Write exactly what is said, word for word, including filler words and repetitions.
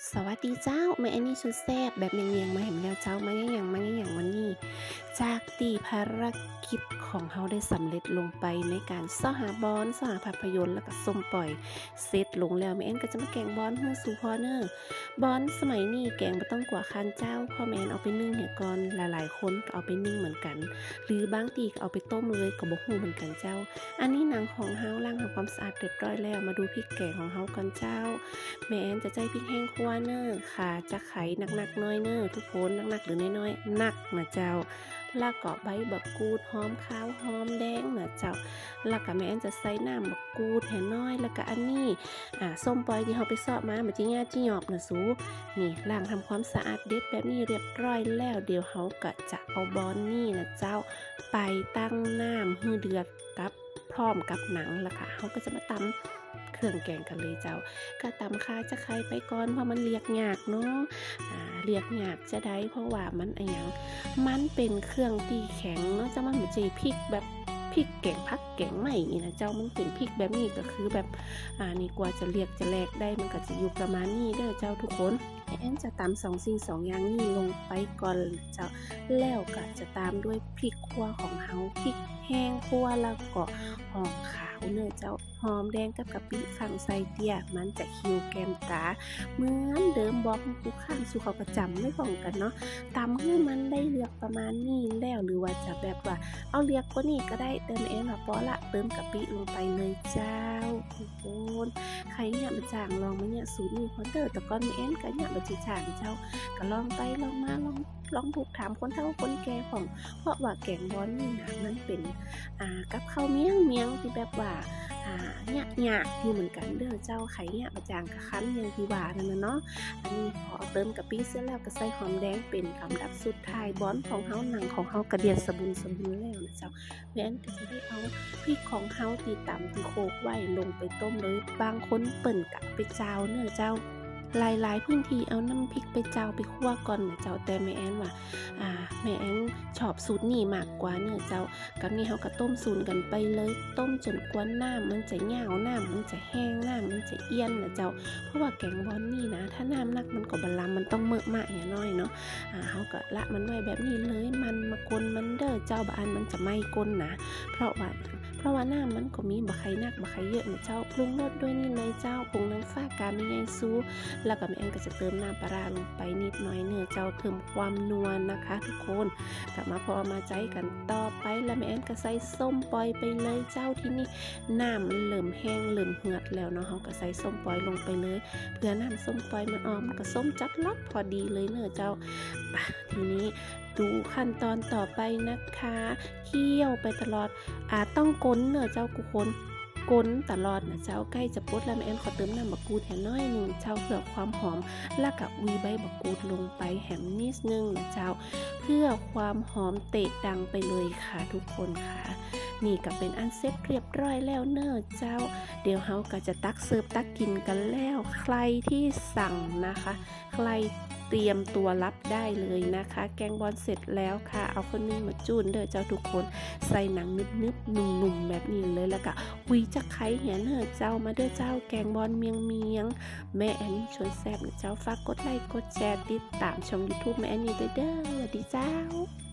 สวัสดีเจ้า แม่แอนนี่ชวนแซ่บแบบเมียงๆ มาแหมแล้วเจ้า มาเยียะหยัง มาเยียะหยังวันนี้ จากตี้ภารกิจของเฮาได้สำเร็จลงไปในก๋านเซาะหาบอน เซาะหาภาพยนตร์ แล้วก็ส้มป๋อยเสร็จลงแล้ว แม่แอนก็จะมาแก๋งบอนหื้อสู่พ่องเน่อ บอนสมัยนี้แก๋งบ่ต้องกั๋วคานเจ้า เพราะแม่แอนเอาไปนึ่งเหียก่อน หลายๆ คนก็เอาไปนึ่งเหมือนกั๋น หรือบางตี้ก็เอาไปต้มเลยก็บ่ฮู้เหมือนกั๋นเจ้า อันนี้หนังของเฮาล้างทำความสะอาดเรียบร้อยแล้ว มาดูพริกแก๋งของเฮาก่อนเจ้า แม่แอนจะใจ๊พริกแห้งคั่วเน่อ ข่าจะไคร้นักๆ หน้อยเน่อ ทุกคน นักๆ หรือน้อยๆ นักนะเจ้า แล้วก็ใบบักกูด หอมขาว หอมแดงนะเจ้า แล้วก็แม่แอนจะใส่น้ำบักกูดแหน้อย แล้วก็อันนี้ อ่า ส้มป๋อยตี้เฮาไปเซาะมา มันจะหญ้าจะหยอบนะสู นี่ ล้างทำความสะอาดเด็ดแบบนี้เรียบร้อยแล้ว เดี๋ยวเฮาก็จะเอาบอนนี่นะเจ้า ไปตั้งน้ำหื้อเดือดกับ พร้อมกับหนัง แล้วก็เฮาก็จะมาตำเครื่องแก๋งกั๋นเลยเจ้า ก็ตำข่าจะไคร้ไปก่อน เพราะมันเลียกยากเนาะ อ่า เลียกยากจาใด เพราะว่ามันอะหยัง มันเป๋นเครื่องตี้แข็งเนาะเจ้า มันบ่ใจ้พริกแบบ พริกแก๋งผักแก๋งไม้นี่นะเจ้า มันเป๋นพริกแบบนี้ก็คือแบบ อ่า นี่กว่าจะเลียกจะแหลกได้ มันก็จะอยู่ประมาณนี้เด้อเจ้าทุกคน แม่แอนจะตำสองสิ่งสองอย่างนี้ลงไปก่อนเจ้า แล้วก็จะตามด้วยพริกคั่วของเฮา พริกแห้งคั่ว แล้วก็หอมขาวเน่อเจ้า หอมแดงกับกะปิ ฟั่งใส่เตี้ย มันจะคิวแก้มต๋า เหมือนเดิม บอกหื้อกูข้างสู่เขาก็จ๋ำไว้พร้อมกั๋นเนาะ ตำหื้อมันได้เลือกประมาณนี้แล้ว หรือว่าจะแบบว่าเอาเลือกกว่านี้ก็ได้ แต่แม่แอนว่าปอละ เติมกะปิลงไปเลยเจ้า ทุกคน ใผเยียะบ่จ้างลองมาเยียะสูตรนี้พ่องเน่อ แต่ก่อนแม่แอนก็เยียะบ่จ้างเจ้า ก็ลองไปลองมา ลอง ลองถูกถามคนเฒ่าคนแก่พ่อง เพราะว่าแก๋งบอนนี่นะ มันเป๋น อ่า กับข้าวเมียงๆ ตี้แบบว่า อ่า เยียะยากอยู่เหมือนกั๋นเด้อเจ้า ใผเยียะบ่จ้างก็คันอย่างตี้ว่านั่นน่ะเนาะ อันนี้พอเอาเติมกะปิเสร็จแล้วก็ใส่หอมแดงเป๋นอันดับสุดท้าย บอนของเฮา หนังของเฮาก็เดือดสะบุนสะบุนแล้วนะเจ้า แม่แอนก็จะได้เอาพริกของเฮาตี้ตำตี้โขลกไว้ลงไปต้มเลย บางคนเปิ้นก็เอาไปจาวเน่อเจ้า หลายๆ พื้นตี้เอาน้ำพริกไปจาวไปคั่วก่อนนะเจ้า แต่แม่แอนว่า อ่า แม่แอนชอบสูตรนี้มากกว่าเน่อเจ้า กับนี้เฮาก็ต้มสูนกั๋นไปเลย ต้มจ๋นกว่าน้ำมันจะเย้า น้ำมันจะแห้ง น้ำมันจะเอี้ยนนะเจ้า เพราะว่าแก๋งบอนนี่นะ ถ้าน้ำนักมันก็บ่ลำ มันต้องเมอะมะเหียน้อยเนาะ อ่า เฮาก็ละมันไว้แบบนี้เลย หมั่นบ่ก้นมันเด้อเจ้า บ่อั้นมันจะไหม้ก้นนะ เพราะว่า เพราะว่าน้ำมันก็มีบ่ใค่นักบ่ใค่เยอะนะเจ้า ปรุงรสด้วยนี่เลยเจ้า ผงนางฟ้าก๋าแม่ใหญ่ซู แล้วก็แม่แอนก็จะเติมน้ำปลาร้าลงไปนิดหน่อยเน่อเจ้า เพิ่มความนัวนะคะทุกคน กลับมาพอมาใจ๊กั๋นต่อไป แล้วแม่แอนก็ใส่ส้มป๋อยไปเลยเจ้า ทีนี้น้ำมันเริ่มแห้งเริ่มเหือดแล้วเนาะ เฮาก็ใส่ส้มป๋อยลงไปเลย เพื่อน้ำส้มป๋อยมันออก มันก็ส้มจั๊ดจ๊อดพอดีเลยเน่อเจ้า ไป ทีนี้ดูขั้นตอนต่อไปนะคะ เคี่ยวไปตลอด อ่า ต้องก้นเน่อเจ้ากู้คน ก้นตลอดนะเจ้า ใก้จะปดแล้ว แม่แอนขอเติมน้ำบักกูดแหมน้อยนึ่งเจ้า เพื่อความหอม แล้วก็วีใบบักกูดลงไปแหมนิดนึ่งนะเจ้า เพื่อความหอมเตะดังไปเลยค่ะทุกคนค่ะ นี่ก็เป๋นอันเสร็จเรียบร้อยแล้วเน่อเจ้า เดี๋ยวเฮาก็จะตักเสิร์ฟตักกิ๋นกั๋นแล้ว ใครตี้สั่งนะคะ ใครเตรียมตั๋วรับได้เลยนะคะ แก๋งบอนเสร็จแล้วค่ะ เอาข้าวนึ่งมาจุ่นเด้อเจ้าทุกคน ใส่หนังนึบๆ นุ่มๆ แบบนี้เลย แล้วก็หุยจักไคร้เหียเน่อเจ้า มาเด้อเจ้า แก๋งบอนเมียงๆ แม่แอนนี่ชวนแซ่บนะเจ้า ฝากกดไลก์กดแชร์ติดตามช่องยูทูบแม่แอนนี่ด้วยเด้อ สวัสดีเจ้า